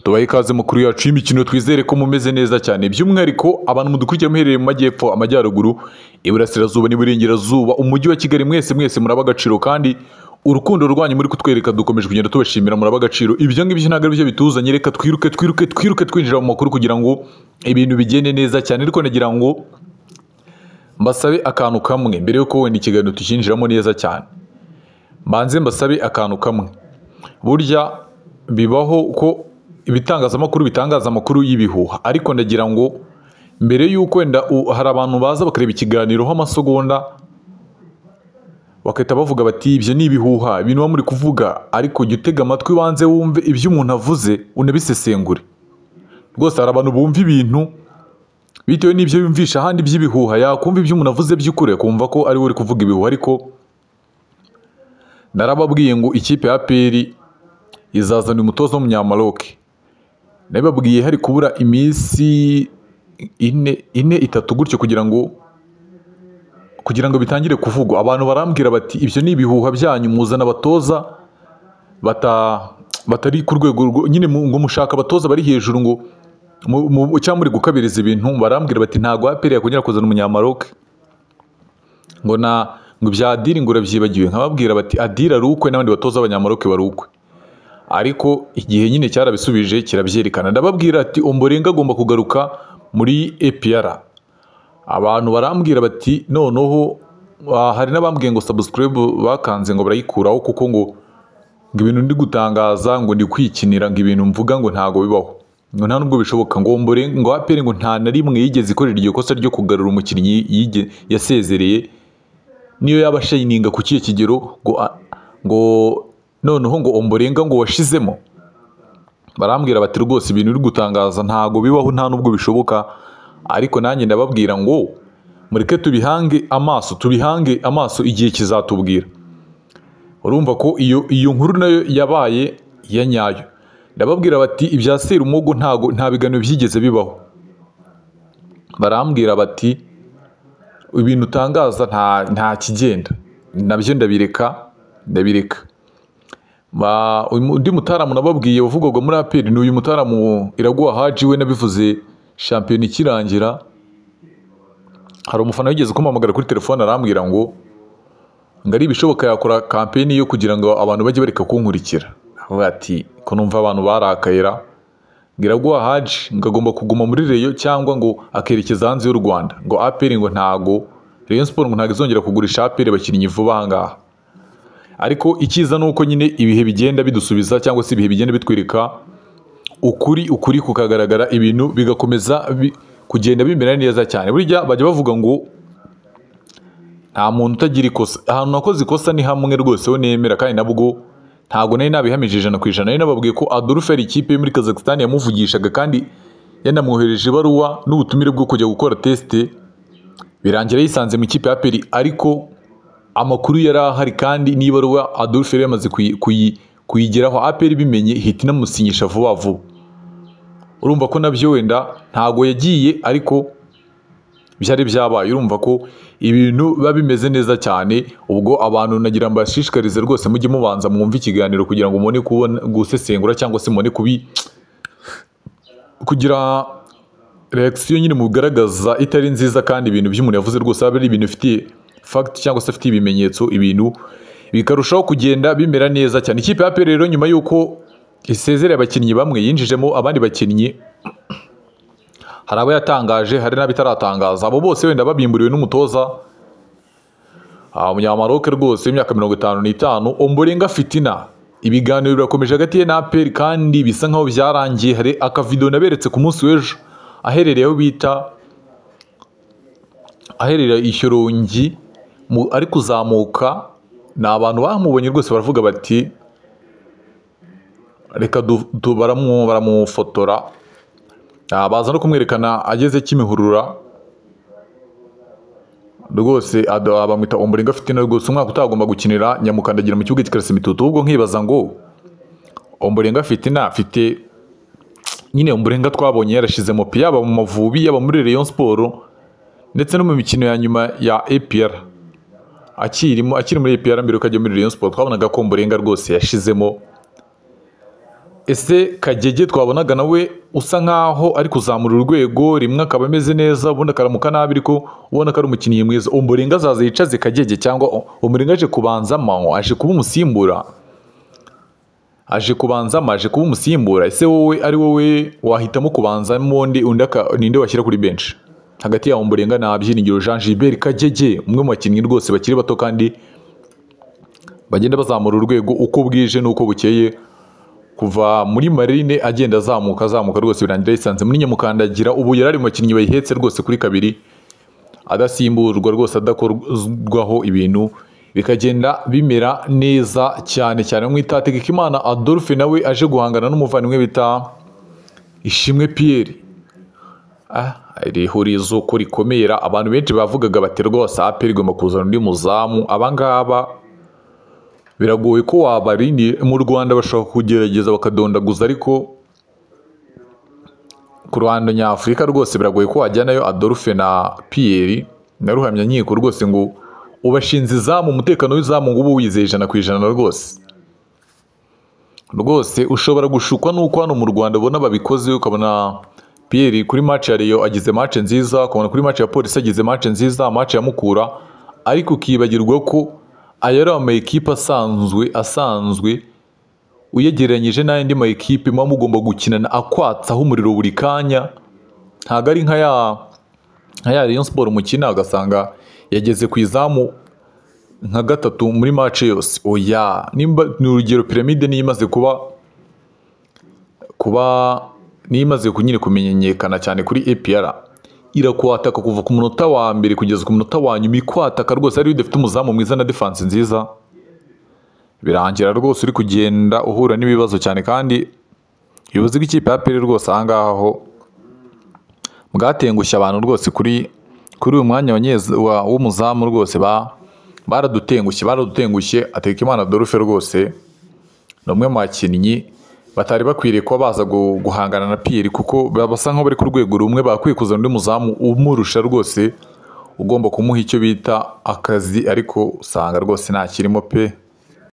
Tubahe ikaze makuru yacu y'imikino, twizere ko mumeze neza cyane. By'umwihariko abantu mudukurikira muherereye mu majyepfo, amajyaruguru, iburasirazuba n'iburengerazuba, umujyi wa Kigali, mwese mwese muraba agaciro, kandi urukundo rwanyu muri kutwereka dukomeje kugenda tubashimira, muraba agaciro. Ibyo ngibyo ntabwo ari byo bituzanye, reka twiruke twiruke twiruke twinjira mu makuru kugira ngo ibintu bigende neza cyane. Ariko nagira ngo mbasabe akantu kamwe mbere yuko wenda ikiganiro tukinjiramo neza cyane. Mbanze mbasabe akantu kamwe. Burya bibaho ko ibitangazamakuru bitangaza amakuru y'ibihuha, ariko ndagira ngo mbere y'uko wenda hari abantu baza bakareba ikiganiro ho amasegonda bagahita bavuga bati ibyo ni ibihuha, ibintu muba muri kuvuga, ariko jya utega amatwi wanze wumve ibyo umuntu avuze unabisesengure. Rwose hari abantu bumva ibintu bitewe n'ibyo yumvisha ahandi by'ibihuha, yakumva ibyo umuntu avuze by'ukuri akumva ko ari we uri kuvuga ibihuha. Ariko narababwiye ngo ikipe ya APR izazana umutoza w'umunyamaroke. Nabibabwiye hari kubura iminsi ine itatu gutyo kugira ngo bitangire kuvugwa. Abantu barambwira bati ibyo ni ibihuha byanyu, muzana abatoza batari ku rwego nyine, ngo mushaka abatoza bari hejuru, ngo cyangwa muri gukabiriza ibintu. Barambwira bati ntago APR yakongera kuzana umunyamaroke, ngo na ngo ibya Adil ngo urabyibagiwe. Nkababwira bati Adil ari ukwe n'abandi batoza abanyamaroke bari ukwe. Ariko igihe nyine cyarabisubije kirabyerekana. Ndababwira ati Ombolenga agomba kugaruka muri APR. Abantu barambwira bati noneho hari n'abambwiye ngo subscribe bakanze ngo barayikuraho kuko ngo ibintu ndi gutangaza ngo ndi kwikinira, ngo ibintu mvuga ngo ntago bibaho, ngo nta nubwo bishoboka, ngo Ombolenga ngo APR ngo nta na rimwe yigeze ikorera iryo kosa ryo kugarura umukinnyi yasezereye, niyo yaba ashayininga ku kihe kigero, ngo noneho ngo Ombolenga ngo washizemo. Barambwira bati rwose ibintu uri gutangaza ntago bibaho, nta nubwo bishoboka. Ariko nanjye ndababwira ngo mureke tubihange amaso, tubihange amaso, igihe kizatubwira. Urumva ko iyo nkuru nayo yabaye ya nyayo. Ndababwira bati ibya Serumogo ntago nta biganiro byigeze bibaho. Barambwira bati ibintu utangaza nta kigenda. Nabyo ndabireka. Undi mutaramu nababwiye uvugwaga muri APR ni uyu mutaramu Iraguha Haji, we nabivuze shampiyona ikirangira. Hari umufana wigeze kumpamagara kuri telefone arambwira ngo ari ibishoboka yakora kampeni yo kugira ngo abantu bajye bareka kunkurikira. Avuga ati ko numva abantu barakayera, ngo Iraguha Haji ngo agomba kuguma muri Rayon cyangwa ngo akerekeza hanze y'u Rwanda, ngo APR ngo ntago Rayon Sport ngo ntago izongera kugurisha APR abakinnyi vuba aha ngaha. Ariko icyiza nuko nyine ibihe bigenda bidusubiza, cyangwa se ibihe bigenda bitwereka ukuri kukagaragara, ibintu bigakomeza kugenda bimera neza cyane. Burya bajya bavuga ngo nta muntu utagira ikosa. Ahantu nakoze ikosa ni hamwe rwose ho nemera, kandi nabwo ntago nari nabihamije 100%. Nari nababwiye ko Adolphe ari ikipe yo muri Kazakhstan yamuvugishaga, kandi yanamwohereje ibaruwa n'ubutumire bwo kujya gukora test, birangira yisanze mu ikipe ya APR. Ariko amakuru yari ahari, kandi n'ibaruwa Adolphe yari yamaze kuyigeraho, APR bimenye ihita inamusinyisha vuba vuba. Urumva ko nabyo wenda ntago yagiye, ariko byari byabaye. Urumva ko ibintu biba bimeze neza cyane. Ubwo abantu nagira mbashishikarize rwose mujye mubanza mwumve ikiganiro kugira ngo mubone kubona gusesengura, cyangwa se mubone kugira reaction nyine mugaragaza itari nziza, kandi ibintu by'umuntu yavuze rwose abe ari ibintu bifitiye fact cyangwa se afitiye ibimenyetso, ibintu bikarushaho kugenda bimera neza cyane. Ikipe ya APR rero nyuma yuko isezereye abakinnyi bamwe, yinjijemo abandi bakinnyi, hari abo yatangaje hari n'abitaratangaza. Abo bose wenda babimburiwe n'umutoza umunyamaroke rwose w'imyaka 55 Ombolenga Fitina. Ibiganiro birakomeje hagati ye na APR kandi bisa nkaho byarangiye. Hari akavideo naberetse ku munsi w'ejo aherereye aho bita aherereye Ishyorongi, ari kuzamuka. Ni abantu bamubonye rwose baravuga bati reka baramufotora, baza no kumwerekana ageze Kimihurura rwose. Bamwita Ombolenga Fitina rwose, umwaka utagomba gukinira nyamukandagira mu kibuga cy'Ikarasi Mitutu. Ubwo nkibaza ngo Ombolenga Fitina afite nyine Ombolenga twabonye yarashizemo pe, yaba mu Mavubi, yaba muri Rayon Sport, ndetse no mu mikino ya nyuma ya APR akiri muri APR mbere ukajya muri Rayon Sport, twabonaga ko Ombolenga rwose yashizemo. Ese Kagege twabonaga nawe usa nkaho ari kuzamura urwego, rimwe akaba ameze neza ubundi akaramuka nabi, ariko ubona ko ari umukinnyi mwiza. Ombolenga azaza yicaze Kagege, cyangwa Ombolenga aje kubanzamo, aje kuba umusimbura, aje kubanzamo, aje kuba umusimbura. Ese wowe ari wowe wahitamo kubanzamo undi, ninde washyira kuri bench hagati ya Ombolenga na Byiringiro Jean Gilbert Kagege, umwe mu bakinnyi rwose bakiri bato kandi bagenda bazamura urwego uko bwije n'uko bukeye, kuva muri Marine agenda azamuka azamuka rwose, birangira yisanze muri Nyamukandagira. Ubu yari ari mu bakinnyi bayihetse rwose kuri kabiri, adasimburwa rwose, adakorwaho ibintu bikagenda bimera neza cyane cyane. Mwita Hategekimana Adolphe nawe aje guhangana n'umuvandimwe bita Ishimwe Pierre. Iri hurizo ko rikomera, abantu benshi bavugaga bati rwose APR igomba kuzana undi muzamu, abangaba biragoye ko wabarindi mu Rwanda, bashobora kugerageza bakadondaguza, ariko ku ruhando nyafurika rwose biragoye ko wajyanayo Adolphe na Pierre na Ruhamyankiko rwose ngo ubashinze izamu, umutekano w'izamu ngo ube wizeye 100% rwose. Rwose ushobora gushukwa nuko hano mu Rwanda ubona babikoze, ukabona Pierre kuri match ya Rayon agize match nziza, ukabona kuri match ya Police agize match nziza, match ya Mukura, ariko ukibagirwa ko aya ari ama ekipe asanzwe uyegereranyije n'andi ma ekipe muba mugomba gukinana akwatsaho umuriro buri kanya. Ntabwo ari nka ya Rayon Sport mukina ugasanga yageze ku izamu nka gatatu muri match yose. Oya, nimba ni urugero Pyramide niyo imaze kuba niyo imaze nyine kumenyekana cyane kuri APR, irakwataka kuva ku munota wa mbere kugeza ku munota wa nyuma, ikwataka rwose, ariyo idafite umuzamu mwiza na defense nziza, birangira rwose uri kugenda uhura n'ibibazo cyane. Kandi ubuyobozi bw'ikipe ya APR rwose aha ngaha ho bwatengushye abantu rwose kuri uyu mwanya w'umuzamu rwose, baradutengushye. Hategekimana Adolphe rwose ni umwe mu bakinnyi batari bakwiriye kuba baza guhangana na Pierre, kuko basa nkaho bari ku rwego rumwe, bakwiye kuzana undi muzamu umurusha rwose, ugomba kumuha icyo bita akazi, ariko usanga rwose nta kirimo pe.